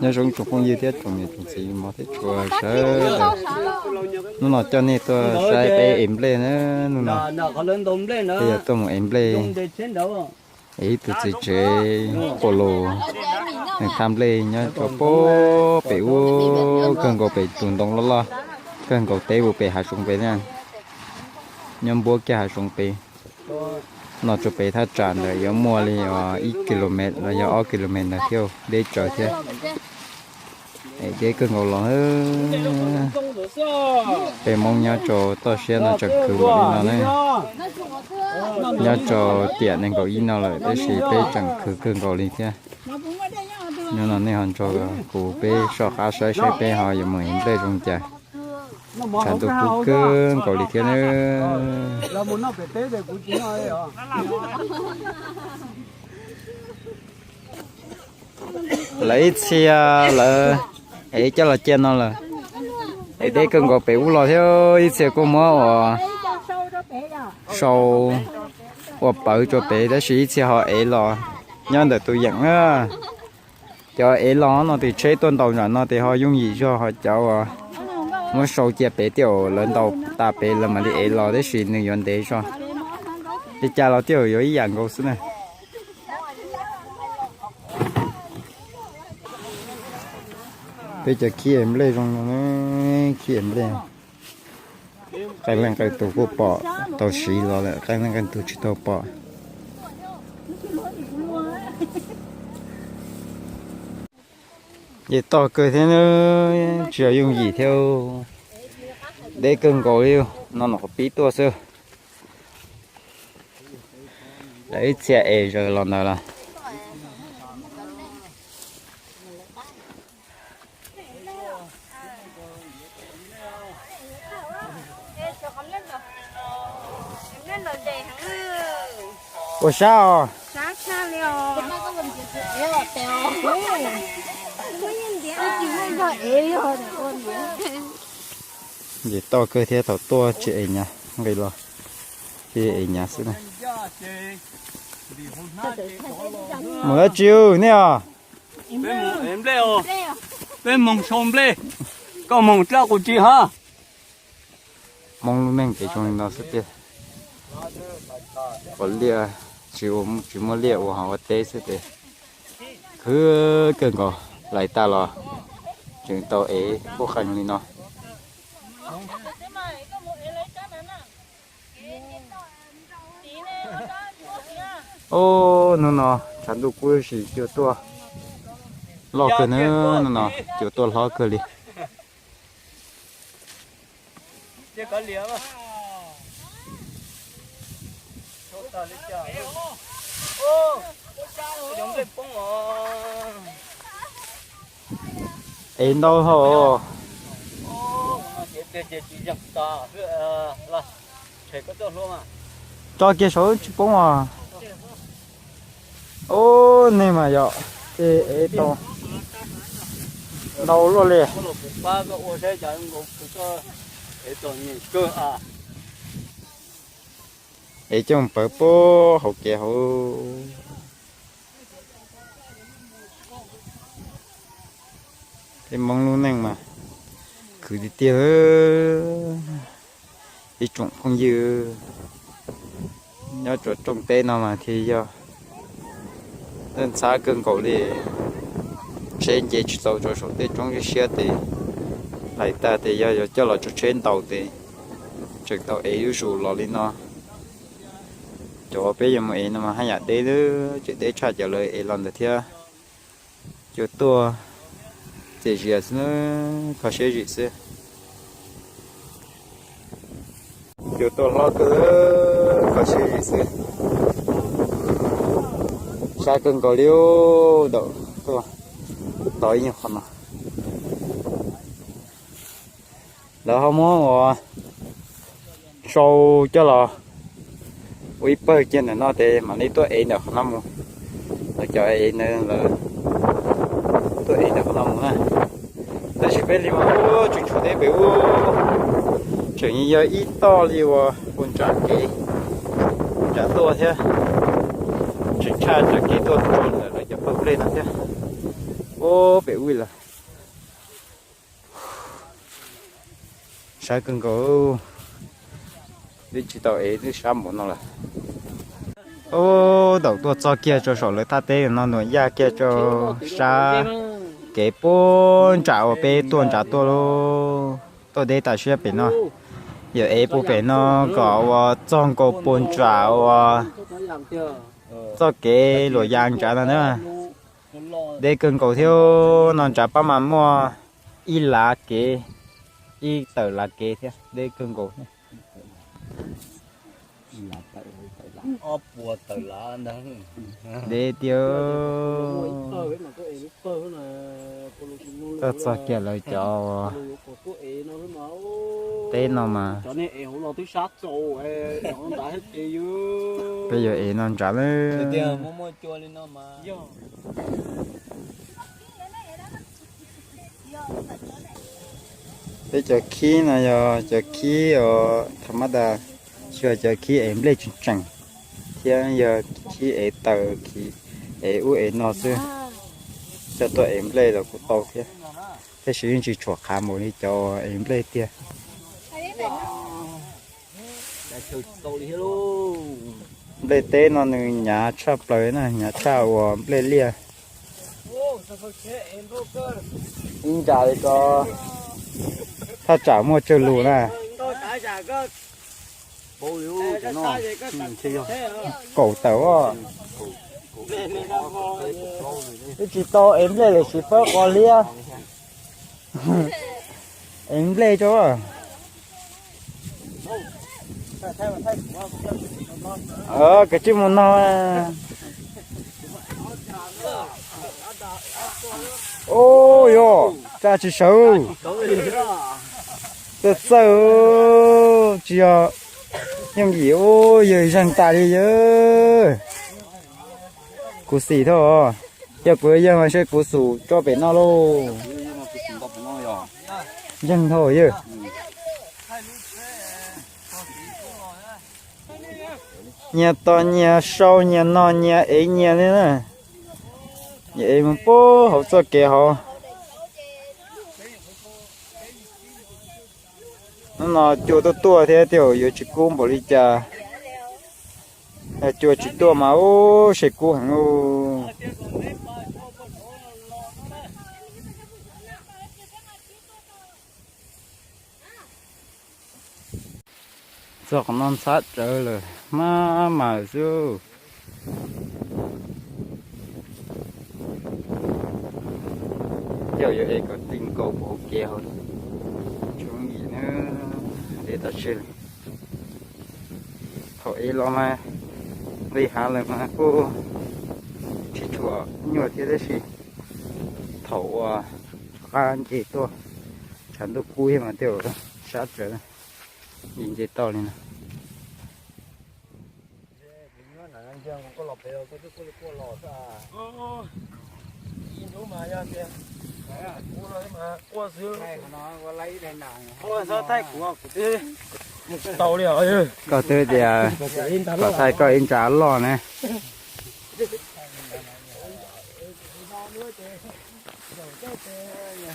Nyob zoo tsoom phooj ywg thiab tsoom niam tsoom txiv mos thiab tshua sawv daws. Hnub no coj nej tuaj saib peb ev nplej na. Hnub no peb yuav tuaj mus ev nplej. Ev ib tug txiv tsev quas lus, nws thaj nplej nyob rau pem ub, kawg nkaus pem tus ntoo loj loj, kawg nkaus teb ua pem hav zoov pem na. Nyob npuab kiag hav zoov pem no rau pem thaj tsam ntawd yuav muaj li ib kilomev los yog ob kilomev ntawd thiab, deb tsawv thiab. Es deb kawg nkaus los. Peb Hmoob nyob rau toj siab no tseem khwv ua li no ne. Nyob rau tiam nees nkaum ib no lawm tab sis peb tseem khwv kawg nkaus li thiab. Hnub no nej ho nrog kuv peb soj qab saib saib peb ho yuav mus ev nplej zoo cas. Tshav ntuj kub kawg nkaus li thiab na. Lawv ib txhia lawv ev coj los cia no lawm. Es deb kawg nkaus pem ub los thiab, ib txhia kuj muab ua sau ua pawv rau pem tab sis ib txhia ho ev los nyob ntawm tus yeem na. Cov ev los no tes tsheb tuaj ntaus nram no tes ho yooj yim zog, ho cov uas muab sau cia pem tiam lawv ntaus tas pem lawv mam li ev los tab sis nws yuav ntev zog. Li cas los tiam yuav ib yam nkaus xwb na. Peb cov khib ev nplej zoo no, khib ev nplej. Qee leej qee tus kuj pom tau siv los lawm, qee leej qee tus tsis tau pom. Ces toj kawg thiab, tsis yog yooj yim thiab. Deb kawg nkaus li, no nyuam qhuav pib tuaj xwb. Lawv ib txhia es zaws los ntawd lawm. Ua sab os. Ces toj kawg thiab, thaum tuaj tsis ev nyav, nqis los ces ev nyav xwb na. Mus dab tsi nej os? Peb moog sau nplej, koj moog dlaab qub tsi hab. Hmoob lub neej ces zoo li no xwb tiag. Ua liaj, tsis muaj liaj ua ho ua teb xwb ces khwv kawg nkaus, lais tag los tseem tau ev quaj qees li no. Ub, hnub no tshav ntuj kub tab sis cua tuaj loj kawg na, hnub no cua tuaj hlob kawg li. Ev ntau hau. Tso kiag saud tsis poob os. Ub, neeg mas yog ces ev tau ntau luaj li. Ev coj mus pawv puag hauv kev hauv. Peb Hmoob lub neej mas khwv tiag tiag. Ib tsoom phooj ywg, nyob rau rooj teb no mas thiaj yog ntxhab kawg nkaus li. Tsheb nce tsis tau rau saum tej roob siab siab tes, lais tag tes yog yuav coj los rau tsheb ntaus tes tseem tau ev zuj zus los li no. Cov peb yuav mus ev no mas haj yam deb, tseem deb tshaj cov lawv ev los ntawd thiab. Cua tuaj txias zias xwb, kho siab zim xwb. Cua tuaj hlob kawg, kho siab zim xwb. Sab kawg nkaus li, ntau ib nyuag qhov no. Lawv ho muab ua sau coj los ua ib pawg kiag ntawm no tes mam li tuaj ev ntawm qhov no mus. Lawv cov ev ntawd lawv tuaj ev ntawm qhov no mus na. Tab sis peb li mas ua tseem tshuav teb pem ub, tseem yog ib toj li uas puag nram kev, puag nram tuaj thiab, tseem tshaj nram kev tuaj rau ntawm lawv cov pawg nplej no thiab. Ua pem ub lawm. Sab kawg nkaus, twb tsis tau ev twb sab npaum no lawm. Ub, thaum tuaj txog kiag rau saum lawv thaj teb no, nws yaj kiag rau sab kev puag nram uas peb tuaj nram tuaj lauj. Tuaj deb tas siab pem no, yog ev puag pem no kom uas txog nkaus puag nram uas txoj kev luam ya nrad no na. Deb kawg nkaus thiab no, nrad pab mas muaj ib lav kev, ib tawm lav kev thiab, deb kawg nkaus thiab. Deb tiag. Tuaj txog kiag lawv cov teb no mas peb yuav ev no nrad na. Peb cov khib no yog cov khib uas thaum mab tas, tsis yog cov khib ev nplej tseem tseem, thiab yog khib ev taws, khib ev ub ev no xwb. Coj tuaj ev nplej los kuj tau thiab, tab sis yeej tsis tshua qhav npaum li cov ev nplej tiag. Nplej teb no nws hnyav tshaj plaws na, hnyav tshaj uas nplej liaj. Ib nra li ko, thaj tsam muaj tsawg lus na. Kaum tawm os. Twb tsis tau ev nplej lawm, sim fawb qos liab. Ev nplej tso. Kav tsij mus no. Ub, yog tsa tsis sawv. Txawj txawj, tsis yog yooj yim. Ub, yawg zeeg tas li yawg. Kuv xim thiab, yog kuv yawg mas ntshe kuv xum tso pem no lauj. Zeeg dhau yawg. Nyias tos nyias, sau nyias, no nyias, ev nyias li na. Nyias ev mus puag hauv txoj kev hauv. Hnub no cua tuaj tuaj thiab, tej zaum yuav tsis kub npaum li cas. Yog cua tsis tuaj mas ub, se kub heev ub. Txog qhov no ntxhab rawv lawm, maj mam xwb. Tej zaum yuav ev kom ti nkaus puag hauv kev hauv. Tsis yooj yim na, ev tas tseg. Thaum ev los mas li hav lawm mas kuj tsis tshua nyuaj thiab, tab sis thaum uas rov qab nce tuaj, tshav ntuj kub thiab mas tej zaum sab rawv, nce nce tau li no. Koj twb tias kom thaij koj ib nra loj ne.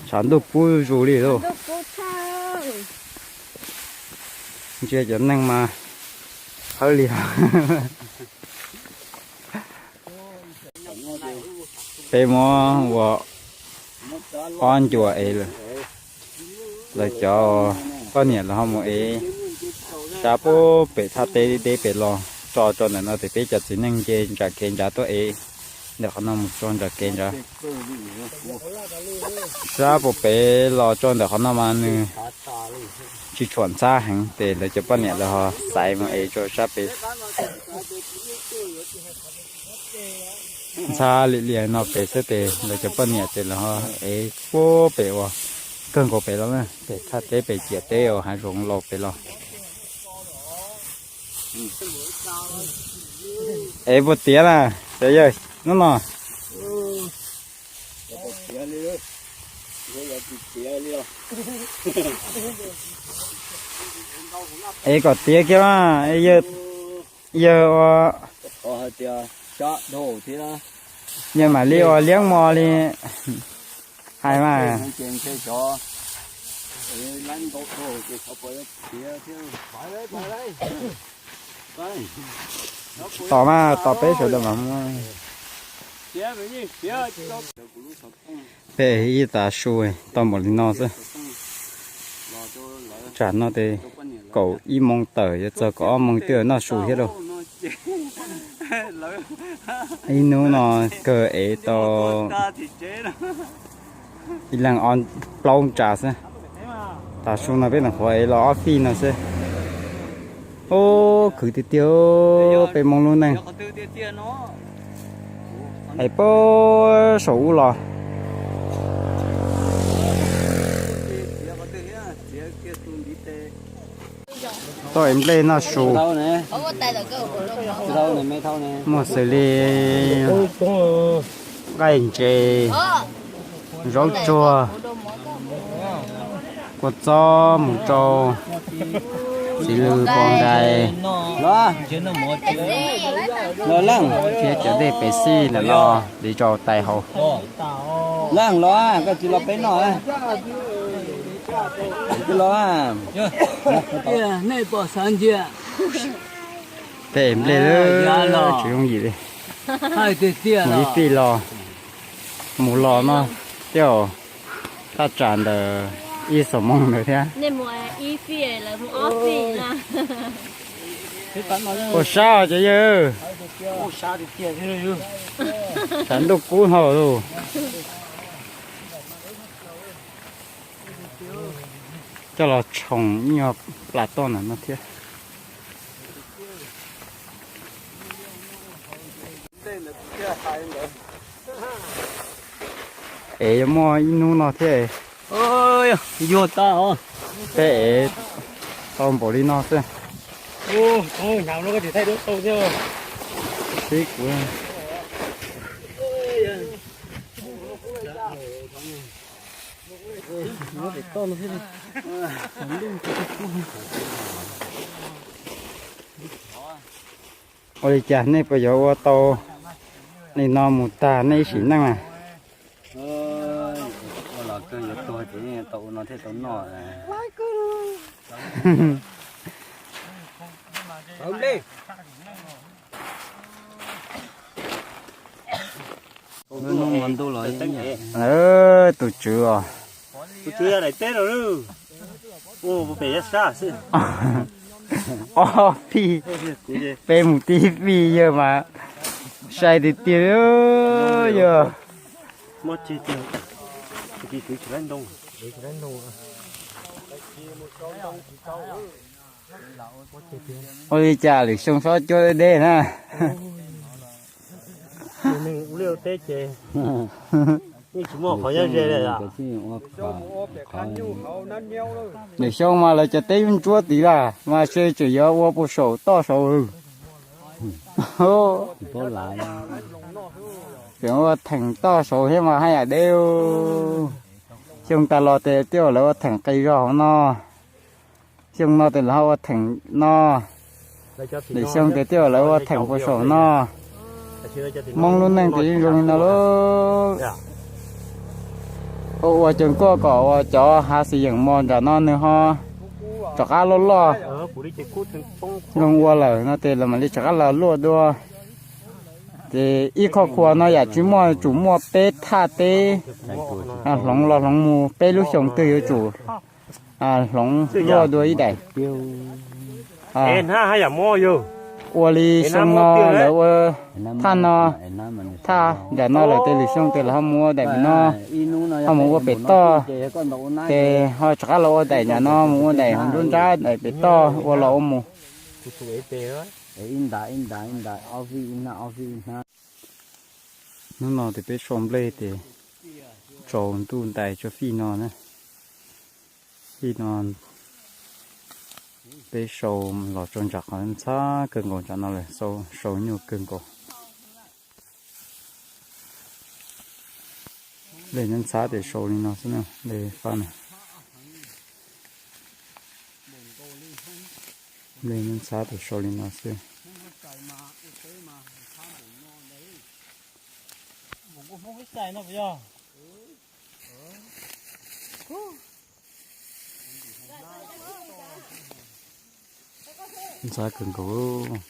Tshav ntuj kub zus li lauj. Ntsia cov neeg mas hawb li. Peb muab ua ob ncua ev lawm. Lawv cov poj niam lawv ho mus ev sab puag pem thaj teb deb pem los tso rau ntawm no, ces peb cov txiv neej nce nram kev nrad tuaj ev ntawm qhov no mus tso nram kev nrad. Sab puag pem los tso ntawm qhov no mas nws tsis tshua ntxhab heev, ces lawv cov poj niam lawv ho xaiv mus ev rau sab pem. Ntxhab li li no pem xwb, ces lawv cov poj niam ces lawv ho ev puag pem uas kawg nkaus pem los na, pem thaj teb pem ciam teb uas hav zoov laus pem los. Ev puas tiav na, cov yawg hnub no? Ev kom tiav kiag mas, yawg ua. Hais tias sab dhau thiab. Yog mam li ua liab mos li hais mas. Tos mas tos peb sawv daws mas. Peb ib tav su tau npaum li no xwb. Tsam no ces kaum ib moos tawm yuav txog kaum ob moos twb noj su thiab lauj. Ib hnub no kawg ev tau ib leeg ob plaub tsa xwb. Tav su no peb nyuam qhuav ev los ob fij no xwb. Ub, khwv tiag tiag peb Hmoob lub neej. Es puag saum ub los tuaj ev nplej noj su. Muaj xws li nqaij ntses, zaub tsuag, kua txob, mus rau txiv lws pos ntais, thiab cov dej pes xij ntawm no li rau tais haus. Leej los, koj tsis los peb noj. Los, nej pom sawv ntsia. Tej nplej lawm tsis yooj yim li. Mus ib fij los, mus los no, tej thaj tsam ntawm ib xuab moos ntawd thiab. Ua sab cov yawg. Tshav ntuj kub hlo lauj. Coj los tshoov ib nyuag plas toj ntawm no thiab. Es yuav muaj ib hnub no thiab. Yuag tag os. Peb es tau npaum li no xwb. Sib kuv. Ua li cas nej puas yuav ua tau li no mus tag nej ib sim neej na? Ua los kawg yuav tuag ces tau ua no thiaj tau noj. Tus tswv os. Tus tswv yog daim teb no, ua pem yaj sab xwb. Ob fij, peb mus tib fij yawg mas sai tiag tiag yawg. Ua li cas lwm xyoo xob cuab deb deb na. Yeej tsis muaj qhov nyob ze li. Lwm xyoo mas lawv cov teb ntsuab tid lawm mas ntshe tseem yuav ua puas saum toj saud. Tseem ua theem toj saud thiab mas haj yam deb. Xyoo tas los ces twb lawv ua theem qis zog hauv no. Xyoo no ces lawv ho ua theem no. Lwm xyoo ces twb lawv ua theem puas saum no. Hmoob lub neej ces yeej zoo li no lauj. Ua ua cov nkuaj kom ua cov hav xis yeem mos nram no nws ho rov qab loj loj. Zoo ua lawm no ces lawv mam li rov qab los luaj dua. Ces ib qho qhuas no yam tsis muaj, tsum muaj peb thaj teb hloov los hloov mus, peb lub xyoo twg yuav tsum hloov luaj dua ib daim. Ua li xyoo no lawv ua thaj no, thaj nram no lawm ces lwm xyoo ces lawv ho mus ua daim no, ho mus ua pem toj. Ces ho rov qab los ua daim nram no, mus ua daim hauv nruab nrab daim pem toj ua los ua mus. Hnub no ces peb sau nplej ces tsaus ntuj ntais tso fij no na. Fij no peb sau los tso nram qhov ntxhab kawg nkaus nram no lawm, sau nyuaj kawg nkaus. Nplej ntxhab ces sau li no xwb na, nplej fab na. Nplej ntxhab ces sau li no xwb. Ntxhab kawg nkaus.